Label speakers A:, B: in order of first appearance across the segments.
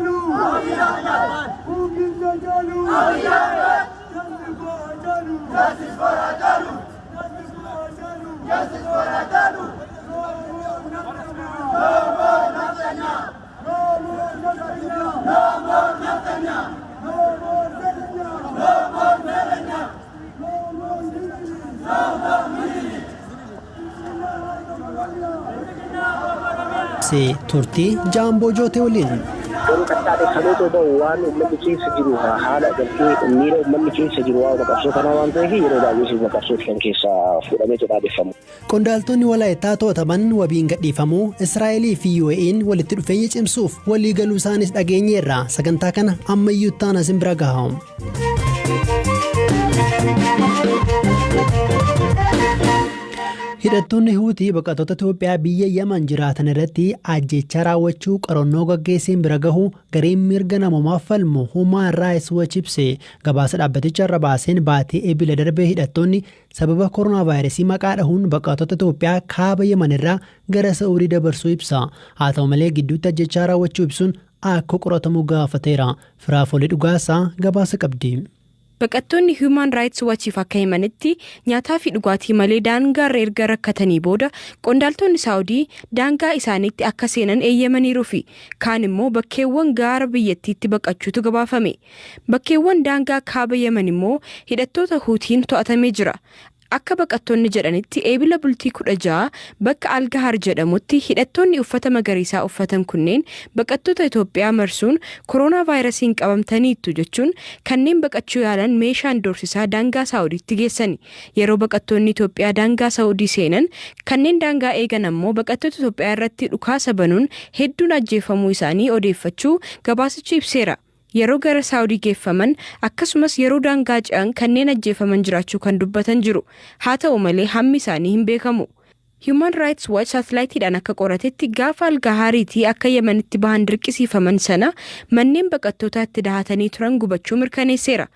A: Haacaaluu! Who killed Haacaaluu? Justice for Haacaaluu! Justice for Haacaaluu! Justice for Haacaaluu! Justice for Haacaaluu! No more Nafxanyaa! No more Nafxanyaa! No more Nafxanyaa! No more Nafxanyaa! No more Nafxanyaa! No more Nafxanyaa! No more Minilik! No more Minilik!
B: Turtii Jaamboo Jootee waliin.
C: Garuu qaxxaate kaleetoo bahu waan uummanni keessa jiru haala agartee miira uummanni keessa jiru waa'uma qabsoo kanaa waan ta'eef yeroo baay'ee sirna qabsooti kan keessaa fuudhamee jedhaadeffamu.
B: Qondaaltonni Walaayittaa to'ataman wabiin gadhiifamuu, Israa'elii fi UAE'n walitti dhufeenya cimsuuf walii galuu isaanis dhageenyeerra. Sagantaa kana ammayyuu itti isin bira gaha. Hidhattoonni Huutii baqattoota Itoophiyaa biyya Yaman jiraatan irratti ajjechaa raawwachuu qorannoo gaggeesseen bira gahu gareen mirga namoomaaf falmu Human Rights Watch ibse. Gabaasa dhaabbaticha irra baaseen baatee Ebila darbee hidhattoonni sababa koronaa vaayirasii maqaa dhahuun baqattoota Itoophiyaa kaaba Yaman irraa gara Sa'uudii dabarsuu ibsa. Haa ta'u malee, gidduutti ajjechaa raawwachuu ibsuun akka qoratamu gaafateera. Firaafolee Dhugaasaa gabaasa qabdi.
D: Baqattoonni Human Rights Watchiif akka himanitti, nyaataa fi dhugaatii malee daangaarra erga rakkatanii booda qondaaltonni Saawudii daangaa isaaniitti akka seenan eeyyamaniiru fi kaan immoo bakkeewwan gaara biyyattiitti baqachuutu gabaafame. Bakkeewwan daangaa kaaba Yemen immoo hidhattoota Huutiin to'atamee jira. Akka baqattoonni jedhanitti, Eebila bultii 16 bakka Algahar jedhamutti hidhattoonni uffata magariisaa uffatan kunneen baqattoota Itoophiyaa marsuun koronaa vaayirasiin qabamtaniittu jechuun kanneen baqachuu yaalan meeshaan doorsisaa daangaa Saawudiitti geessani. Yeroo baqattoonni Itoophiyaa daangaa Saawudii seenan, kanneen daangaa eegan ammoo baqattoota Itoophiyaa irratti dhukaasa banuun hedduun ajjeefamuu isaanii odeeffachuu gabaasichi ibseera. Yeroo gara Saawudii geeffaman akkasumas yeroo daangaa ce'an kanneen ajjeefaman jiraachuu kan dubbatan jiru. Haa ta'u malee, hammi isaanii hin beekamu. Human Rights Watch saatalaayitiidhaan akka qoratetti, gaafa Algahaariitii akka Yemenitti bahan dirqisiifaman sana manneen baqattootaa itti dahatanii turan gubachuu mirkaneesseera.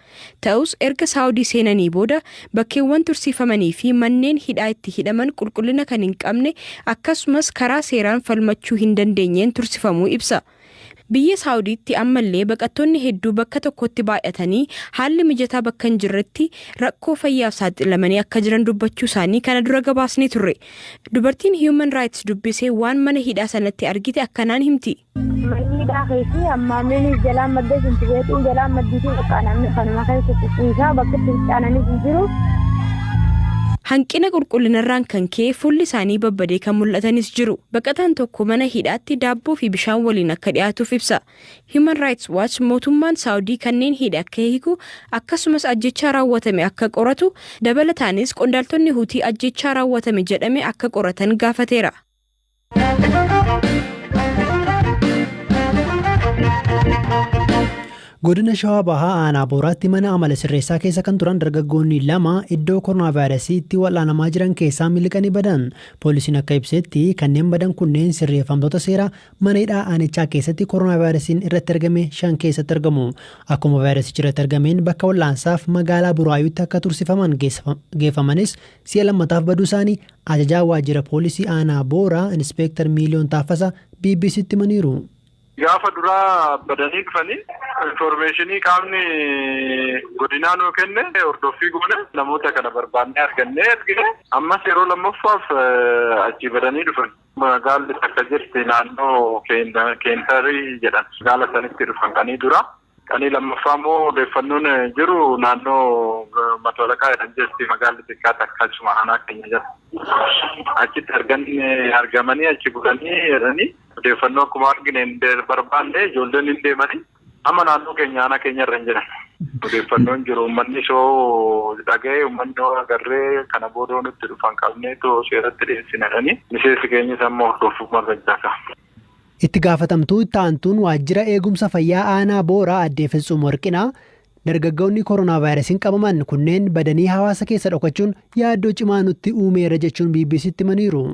D: Ta'us, erga Saawudii seenanii booda bakkeewwan tursiifamanii fi manneen hidhaa itti hidhaman qulqullina kan hin qabne, akkasumas karaa seeraan falmachuu hin dandeenyeen tursifamuu ibsa. Biyya Saawudiitti ammallee baqattoonni hedduu bakka tokkotti baay'atanii haalli mijataa bakka hin jirretti rakkoo fayyaaf saaxilamanii akka jiran dubbachuu isaanii kana dura gabaasnee turre. Dubartiin Human Rights dubbisee waan mana hidhaa sanatti argite akkanaan himti.
E: Manni hidhaa keessi hammaameen jalaan madda sintibeetiin jalaan maddiitii bakka namni kanuma keessa ciciisaa, bakka itti fincaananis hin jiru.
D: Hanqina qulqullinarraan kan ka'e fuulli isaanii babbadee kan mul'atanis jiru. Baqataan tokko mana hidhaatti daabboo fi bishaan waliin akka dhiyaatuuf ibsa. Human Rights Watch mootummaan Saawudii kanneen hidhe akka hiiku, akkasumas ajjechaa raawwatame akka qoratu, dabalataanis qondaaltonni Hutii ajjechaa raawwatame jedhame akka qoratan gaafateera.
B: Godina Shawaa Bahaa Aanaa Booraatti mana amala sirreessaa keessa kan turan dargaggoonni lama iddoo koronaa vaayirasii itti wal'aanamaa jiran keessaa miliqanii badan. Poolisiin akka ibsetti, kanneen badan kunneen sirreeffamtoota seeraa mana hidhaa aanichaa keessatti koronaa vaayirasiin irratti argame shan keessatti argamu. Akkuma vaayirasichi irratti argameen bakka wal'aansaaf magaalaa Buraayuutti akka tursifaman geeffamanis, si'a lammataaf baduu isaanii ajajaa waajjira poolisii aanaa Booraa Inspeektar Miiliyoon Taaffasaa BBCtti himaniiru.
F: Gaafa duraa badanii dhufanii information qaamni godinaa nuu kenne hordoffii goone namoota kana barbaannee argannee argine. Ammas yeroo lammaffaaf achii badanii dhufan. Magaalli takka jirti naannoo Keentarii jedhan, magaala sanitti dhufan qanii dura. Qanii lammaffaa immoo odeeffannoon jiru naannoo Matolaqaa jedhan jirti magaalli xiqqaa takka achuma aanaa keenya jira. Achitti argamanii achi bulanii jedhanii odeeffannoo akkuma argine hin barbaanne, ijoolleen hin deemanii amma naannoo keenya aanaa keenya irra hin jiran. Odeeffannoon jiru uummanni soo dhaga'e, uummanni yoo agarree kana booda nutti dhufan qabneetu seeratti dhiyeessinadhanii miseensi keenyas amma hordofuuf margachaa.
B: Itti gaafatamtuu itti aantuun waajjira eegumsa fayyaa aanaa Booraa Addee Fitsuum Warqinaa, dargaggoonni koronaa vaayirasiin qabaman kunneen badanii hawaasa keessa dhokachuun yaaddoo cimaa nutti uumeera jechuun BBCtti himaniiru.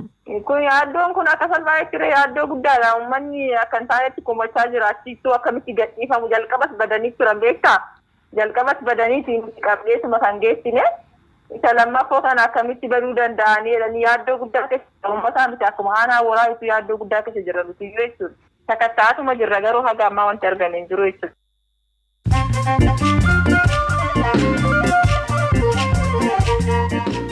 G: Kun yaaddoon kun akka salphaa jechuudha, yaaddoo guddaadha. Uummanni akka hin taanetti komachaa jira. Achittuu akkamitti gadhiifamu? Jalqabas badanii turan, beektaa? Jalqabas badaniitiin qabdeetuma kan geessine. Isa lammaffoo kana akkamitti baduu danda'anii jedhanii yaaddoo guddaa keessa uummataa miti, akkuma aanaa Booraa yaaddoo guddaa keessa jira nuti jechuudha. Sakatta'aatuma jirra garuu haga ammaa wanti argame hin jiru jechuudha.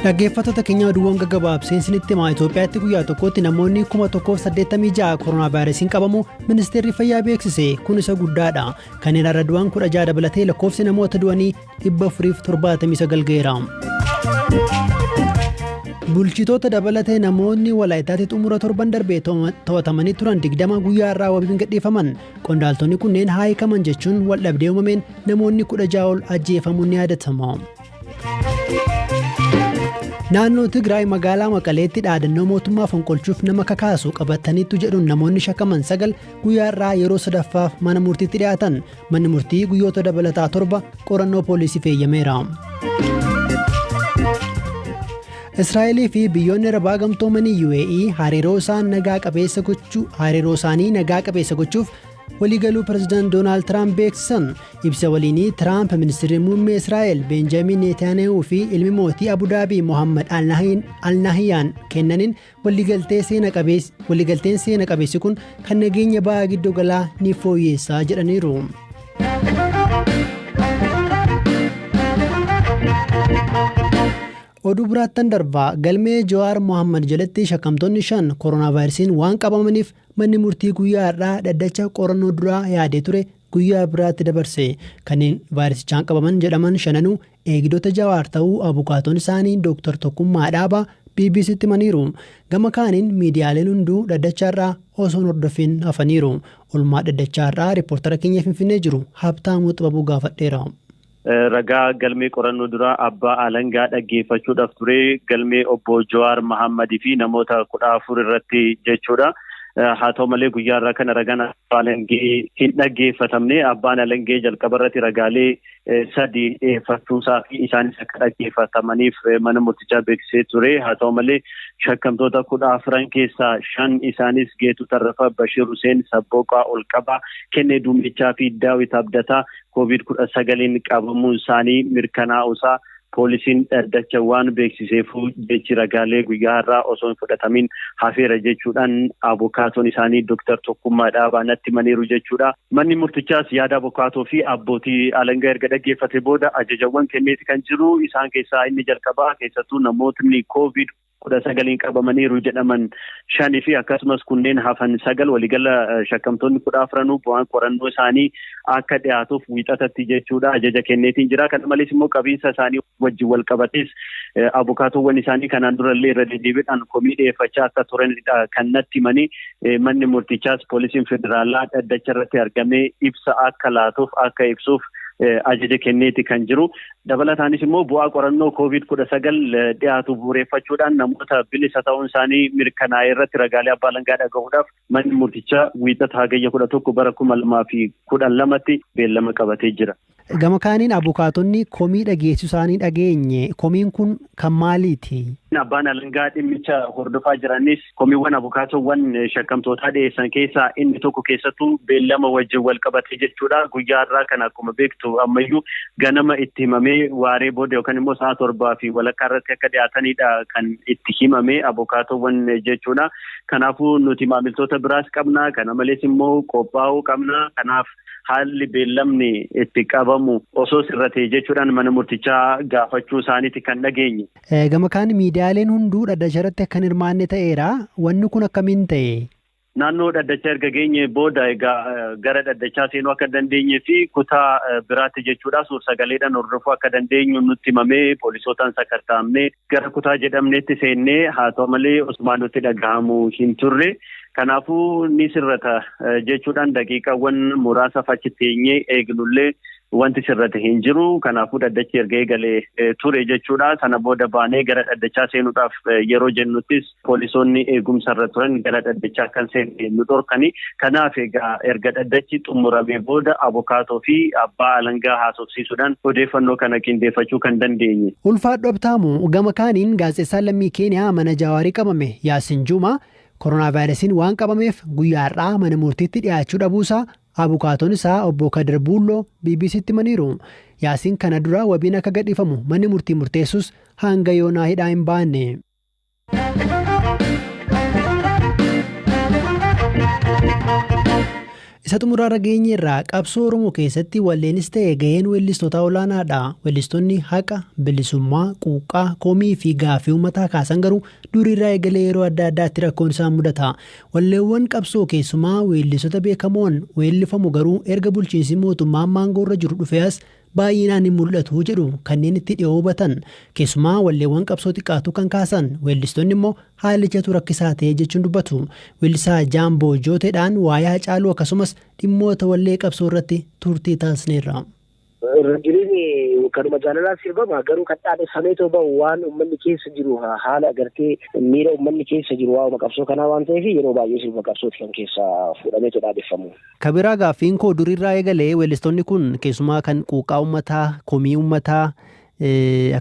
B: Dhaggeeffattoota keenya oduuwwan gaggabaabseen isinitti himaa. Itoophiyaatti guyyaa tokkotti namoonni 1086 koronaa vaayirasiin qabamu ministeerri fayyaa beeksise. Kun isa guddaadha. Kanneen har'a du'an 16 dabalatee lakkoofsi namoota du'anii 479 ga'eera. Bulchitoota dabalatee namoonni Walaayitaatti xumura torban darbee to'atamanii turan 20 guyyaa irraa wabiin gadhiifaman. Qondaaltonni kunneen haa hiikaman jechuun wal dhabdee uumameen namoonni 16 ol ajjeefamuun ni yaadatama. Naannoo Tigraay magaalaa Maqaleetti dhaadannoo mootummaa fonqolchuuf nama kakaasu qabataniitu jedhuun namoonni shakkaman 9 guyyaa irraa yeroo sadaffaaf mana murtiitti dhiyaatan. Manni murtii guyyoota dabalataa 7 qorannoo poolisiif eeyyameera. Israa'elii fi biyyoonni Arabaa gamtoomanii UAE hariiroo isaanii nagaa qabeessa gochuuf waliigaluu pirezidaant Doonaald Tiraamp beeksisan. Ibsa waliinii Tiraamp ministeerri muummee Israa'el Beenjaamin Neetaaniyahuu fi ilmi mootii Abudaabii Mohammad Al-Nahiyaan kennaniin waliigalteen seena qabeessi kun kan nageenya baha giddu galaa ni fooyyessaa jedhaniiru. Oduu biraattan darbaa galmee Jawaar Mohammad jalatti shakkamtoonni 5 koronaa vaayirasiin waan qabamaniif manni murtii guyyaa har'aa dhaddacha qorannoo duraa yaadee ture guyyaa biraatti dabarse. Kanneen vaayirasichaan qabaman jedhaman shananuu eegdota Jawaar ta'uu abukaatoon isaanii Dooktar Tokkummaa Dhaabaa BBCtti himaniiru. Gama kaaniin miidiyaaleen hunduu dhaddacha har'aa osoo hin hordofin hafaniiru. Olmaa dhaddacha har'aa riippoortara keenya Finfinnee jiru Habtaamuu Xibabuu gaafadheera.
H: Ragaa galmee qorannoo duraa abbaa alangaa dhaggeeffachuudhaaf ture galmee obbo Jawaar Mahammadii fi namoota 14 irratti jechuudha. Haa ta'u malee guyyaa irraa kana ragaan abbaa alangee hin dhaggeeffatamne. Abbaan alangee jalqaba irratti ragaalee 3 dhiyeeffachuusaa fi isaanis akka dhaggeeffatamaniif mana murtichaa beeksisee ture. Haa ta'u malee shakkamtoota 14 keessaa 5 isaanis Geetuu Tarrafaa, Bashir Huseen, Sabbooqaa Olqabaa, Kennee Duumichaa fi Daawit Abdataa COVID-19 qabamuun isaanii mirkanaa'uusaa poolisiin dhaddacha waan beeksiseefuu jechi ragaalee guyyaa har'aa osoo hin fudhatamin hafeera jechuudhaan abukaatoon isaanii Dooktar Tokkummaa Dhaabaa natti himaniiru jechuudha. Manni murtichaas yaada abukaatoo fi abbootii alangaa erga dhaggeeffate booda ajajawwan kenneeti kan jiru. Isaan keessaa inni jalqabaa keessattuu namootni COVID-19 qabamaniiru jedhaman 5 fi akkasumas kunneen hafan 9 waliigala shakkamtoonni 14 bu'aan qorannoo isaanii akka dhiyaatuuf wiixatatti jechuudha ajaja kenneetiin jira. Kana malees immoo qabiinsa isaanii wajjin wal qabates abukaatoowwan isaanii kanaan durallee irra deddeebiidhaan komii dhiyeeffachaa akka turanidha kan natti himanii. Manni murtichaas poolisiin federaalaa dhaddacha irratti argamee ibsa akka laatuuf akka ibsuuf ajaja kenneeti kan jiru. Dabalataanis immoo bu'aa qorannoo COVID-19 dhiyaatu bu'uureffachuudhaan namoota bilisa ta'uun isaanii mirkanaa'e irratti ragaalee abbaa alangaa dhagahuudhaaf manni murtichaa wiixata hagayya 11 bara 2012tti beellama qabatee jira.
B: Gama kaaniin abukaatonni komii dhageessisuu isaanii dhageenye. Komiin kun kan maaliiti?
H: Abbaan alangaa dhimmicha hordofaa jiranis komiiwwan abukaatowwan shakkamtootaa dhiyeessan keessaa inni tokko keessattuu beellama wajjin wal qabate jechuudha. Guyyaa har'aa kana akkuma beektu ammayyuu ganama itti himamee waaree booda yookaan immoo sa'a 7:15 irratti akka dhiyaatanidha kan itti himame abukaatowwan jechuudha. Kanaafuu nuti maamiltoota biraas qabna. Kana malees immoo qophaa'uu qabna. Kanaaf haalli beellamni itti qabamu osoo sirrate jechuudhaan mana murtichaa gaafachuu isaaniiti kan dhageenye.
B: Gama kaan miidiyaaleen hunduu dhaddacha irratti akka hin hirmaanne ta'eera. Wanni kun akkamiin ta'e?
H: Naannoo dhaddacha erga geenye booda egaa gara dhaddachaa seenuu akka dandeenyee fi kutaa biraatti jechuudha suur-sagaleedhaan hordofuu akka dandeenyu nutti himamee poolisootaan sakatta'amnee gara kutaa jedhamneetti seennee haa ta'u malee osumaa nutti dhagahamu hin turre. Kanaafuu ni sirrata jechuudhaan daqiiqaawwan muraasaaf achi teenyee eegnullee wanti sirrate hin jiru. Kanaafuu dhaddachi erga eegalee ture jechuudha. Sana booda baanee gara dhaddachaa seenuudhaaf yeroo jennuttis poolisoonni eegumsarra turan gara dhaddachaa kan seenne nu dhorkani. Kanaaf egaa erga dhaddachi xumuramee booda abukaatoo fi abbaa alangaa haasofsiisuudhaan odeeffannoo kana qindeeffachuu kan dandeenye.
B: Ulfaadhu Abtaamu gama kaaniin gaazexeessaan lammii Keeniyaa mana Jawaarii qabame Yaasin Juumaa koronaa vaayirasiin waan qabameef guyyaa har'aa mana murtiitti dhiyaachuu dhabuusaa abukaatoon isaa obbo Kadir Buulloo BBCtti himaniiru. Yaasiin kana dura wabiin akka gadhiifamu manni murtii murteessus hanga yoonaa hidhaa hin baanne. Isa xumuraarra geenye irraa qabsoo Oromoo keessatti walleenis ta'e gaheen weellistootaa olaanaadha. Weellistoonni haqa, bilisummaa, quuqqaa, komii fi gaaffii uummataa kaasan garuu duriirraa eegalee yeroo adda addaatti rakkoon isaan mudata. Walleewwan qabsoo keessumaa weellistoota beekamoon weellifamu garuu erga bulchiinsi mootummaa aangoorra jiru dhufee as baay'inaan hin mul'atu jedhu kanneen itti dhiyoo hubatan. Keessumaa walleewwan qabsoo xiqqaatu kan kaasan, weellistoonni immoo haalichatu rakkisaa ta'e jechuun dubbatu. Weellisaa Jaamboo Jooteedhaan waa'ee Hacaaluu akkasumas dhimmoota wallee qabsoo irratti turtii taasisneerra.
C: Irra jireenyi kanuma jaalalaa sirbama, garuu kan dhaadheffameetoo bahu waan uummanni keessa jiru, haala agartee miira uummanni keessa jiru, waa'uma qabsoo kanaa waan ta'eef yeroo baay'ee sirba qabsooti kan keessa fuudhameetoo dhaadheffamu.
B: Kabiraa, gaaffiin koo durirraa eegalee weellistoonni kun keessumaa kan quuqqaa uummataa, komii uummataa,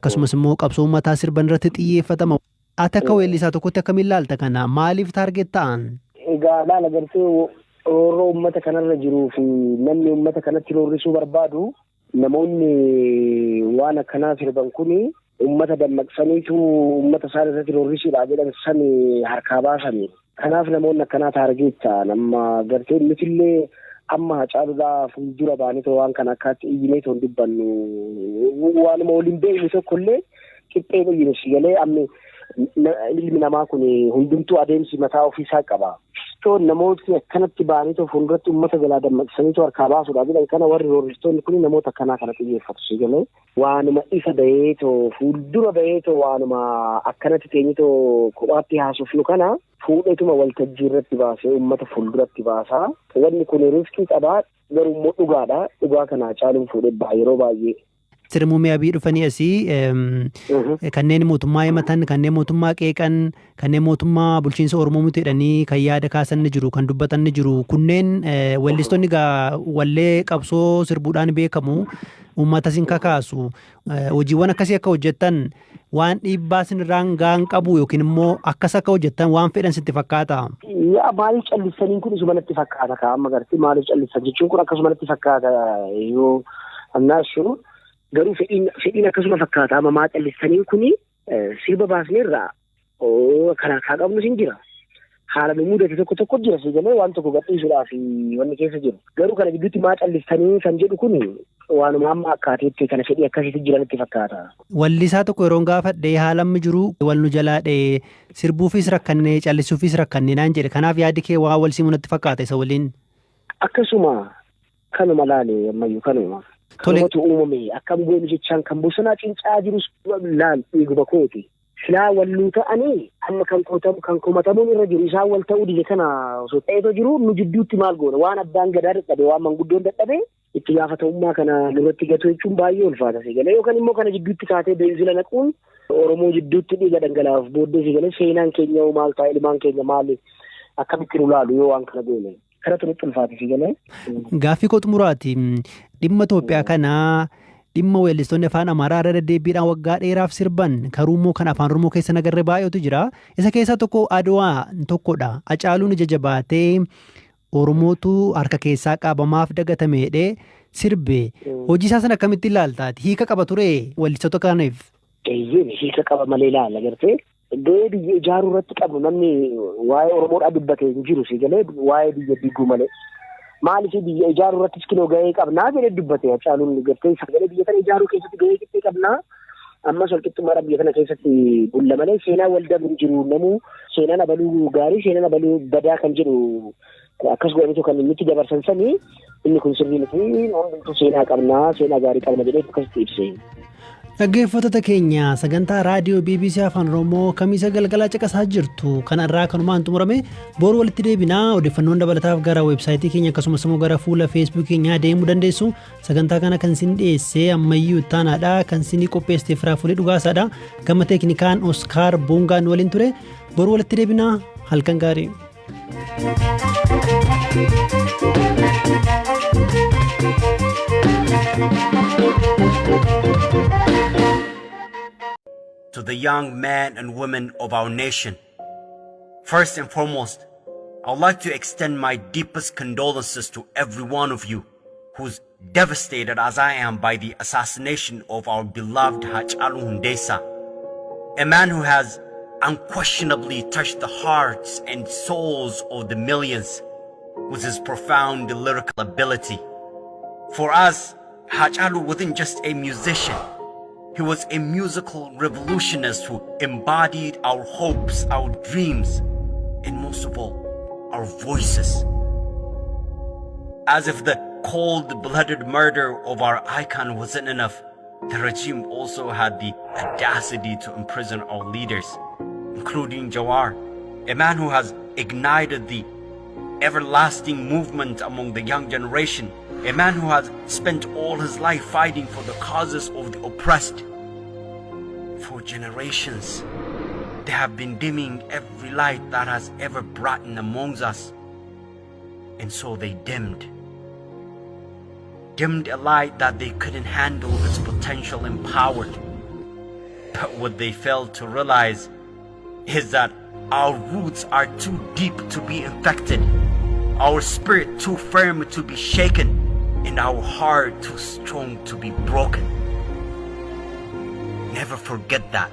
B: akkasumas immoo qabsoo uummataa sirban irratti xiyyeeffatama. Ati akka weellisaa tokkotti akkamiin ilaalta kana? Maaliif target ta'an?
C: Egaa laala, gartee roorroo uummata kanarra jiruu fi namni uummata kanatti roorrisuu barbaadu, namoonni waan akkanaa sirban kun uummata dammaqsaniitu uummata isaan irratti roorrisuudha jedhan san harkaa baasani. Kanaaf namoonni akkanaa target ta'an. Amma gartee nutillee amma Hacaaluudhaa fuuldura baanitoo waan kana akkaatti iyyineetoo hin dubbannu, waanuma waliin beeknu tokkollee qixxeen iyyinu si galee. Ammi ilmi namaa kun hundumtuu adeemsi mataa ofiisaa qaba. Namootni akkanatti ba'aniitoo fuulduratti uummata jalaa dammaqsaniitoo harkaa baasuudha jedhan kana, warri roorristoonni kun namoota akkanaa kana xiyyeeffatu si galee. Waanuma ifa baheetoo fuuldura baheetoo, waanuma akkanatti teenyitoo kophaatti haasofnu kana fuudheetuma waltajjii irratti baasee uummata fuulduratti baasaa. Wanni kun risk qabaa, garuu immoo dhugaadha. Dhugaa kana Hacaaluun fuudhee baha yeroo baay'ee.
B: Ministeerri Muummee Abiy dhufanii asii kanneen mootummaa himatan, kanneen mootummaa qeeqan, kanneen mootummaa bulchiinsa Oromoo miti jedhanii kan yaada kaasan ni jiru, kan dubbatan ni jiru. Kunneen weellistoonni gaa wallee qabsoo sirbuudhaan beekamu, uummata sin kakaasu. Hojiiwwan akkasii akka hojjettan waan dhiibbaa sinirraan gaan qabu yookiin immoo akkas akka hojjettan waan fedhan sitti fakkaata?
C: Yaa, maaliif callisaniin kun isuma natti fakkaata kaa. Amma gartee maaliif callisan jechuun kun akkasuma natti fakkaata yoo amnaashu, garuu fedhiin akkasuma fakkaata. Amma maa callisaniin kuni sirba baasneerraa kan harkaa qabnu sin jira. Haala nu mudate tokko tokko jira si galee, waan tokko gadhiisuudhaaf wanni keessa jiru. Garuu kana gidduutti maa callistanii kan jedhu kun waanuma amma akkaateetti kana fedhii akkasiitti jiranitti fakkaata.
B: Wallisaa tokko yeroon gaafadhe, haala amma jiru wal nu jalaa dha'ee, sirbuufis rakkannee callisuufis rakkannee naan jedhe. Kanaaf yaadi kee waa wal simuu natti fakkaata isa waliin.
C: Akkasuma, kanuma laale, ammayyuu kanuma. Kanumatu uumame. Akkam goonu jechaan kan bosonaa cincaa jirus laal, dhiiguma kooti. Silaa walluu ta'anii amma kan kotamu kan komatamuun irra jiru isaan wal ta'uu dide. Kana osoo ta'eetoo jiru nu jidduutti maal goona? Waan abbaan gadaa dadhabe, waan manguddoon dadhabe, itti gaafatamummaa kana nurratti gatu jechuun baay'ee ulfaata si galee. Yookaan immoo kana jidduutti kaatee beenzila naquun Oromoo jidduutti dhiiga dhangalaaf booddee si galee, seenaan keenya hoo maal ta'a? Ilmaan keenya maal akkamitti nu laalu yoo waan kana goone? Kanatu nutti ulfaata si galee.
B: Gaaffii koo xumuraati. Dhimma Itoophiyaa kanaa, dhimma weellistoonni afaan Amaaraa irra deddeebiidhaan waggaa dheeraaf sirban, garuu immoo kan afaan Oromoo keessa nagarre baay'eetu jira. Isa keessaa tokko Adwaa tokkodha. Hacaaluun ija jabaatee Oromootu harka keessaa qabamaaf dagatame jedhee sirbe. Hojii isaa sana akkamitti ilaaltaati? Hiika qaba ture weellistoota kanaaf?
C: Eeyyeen, hiika qaba malee. Ilaala, gartee gahee biyya ijaaruu irratti qabnu namni waa'ee Oromoodhaa dubbate hin jiru si galee, waa'ee biyya diiguu malee. Maaliif biyya ijaaruu irrattis kinoo gahee qabnaa jedhee dubbate Hacaaluun. Gartee sagalee biyya kana ijaaruu keessatti gahee qixxee qabnaa. Ammas walqixxummaadhaan biyya kana keessatti bulla malee seenaa wal dabu hin jiru. Namuu seenaan abaluu gaarii, seenaan abaluu badaa kan jedhu akkas godhaniitu kan inni itti dabarsan sanii, inni kun sirrii miti, hundumtuu seenaa qabnaa, seenaa gaarii qabna jedhee akkasitti ibse.
B: Dhaggeeffattoota keenya, sagantaa raadiyoo BBC Afaan Oromoo Kamiisa galgalaa caqasaa jirtu. Kana irraa kanumaan xumurame. Boru walitti deebinaa. Odeeffannoon dabalataaf gara weebsaayitii keenya akkasumas immoo gara fuula Feesbuukii keenyaa deemuu dandeessu. Sagantaa kana kan isin dhiyeesse Ammayyuu Ittaanaadha. Kan isin qopheessite Firaafulee Dhugaasaadha. Gama teeknikaan Oskaar Boongaan waliin ture. Boru walitti deebinaa, halkan gaarii.
I: To the young men and women of our nation. First and foremost, I would like to extend my deepest condolences to every one of you who's devastated as I am by the assassination of our beloved Hachalu Hundessa, a man who has unquestionably touched the hearts and souls of the millions. with his profound lyrical ability. For us, Hachalu wasn't just a musician. He was a musical revolutionist who embodied our hopes, our dreams, and most of all, our voices. As if the cold-blooded murder of our icon wasn't enough, the regime also had the audacity to imprison our leaders, including Jawar, a man who has ignited the everlasting movement among the young generation, a man who has spent all his life fighting for the causes of the oppressed. For generations, they have been dimming every light that has ever brightened amongst us. And so they dimmed. Dimmed a light that they couldn't handle its potential and power. But what they failed to realize is that our roots are too deep to be infected, our spirit too firm to be shaken, and our heart too strong to be broken. Never forget that.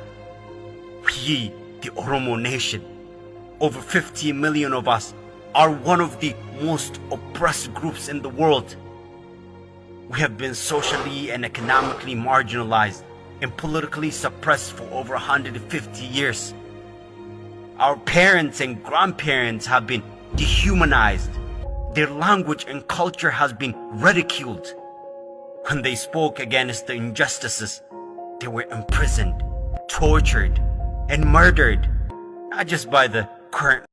I: We, the Oromo nation, over 50 million of us, are one of the most oppressed groups in the world. We have been socially and economically marginalized and politically suppressed for over 150 years. Our parents and grandparents have been dehumanized. Their language and culture has been ridiculed. When they spoke against the injustices, they were imprisoned, tortured, and murdered, not just by the current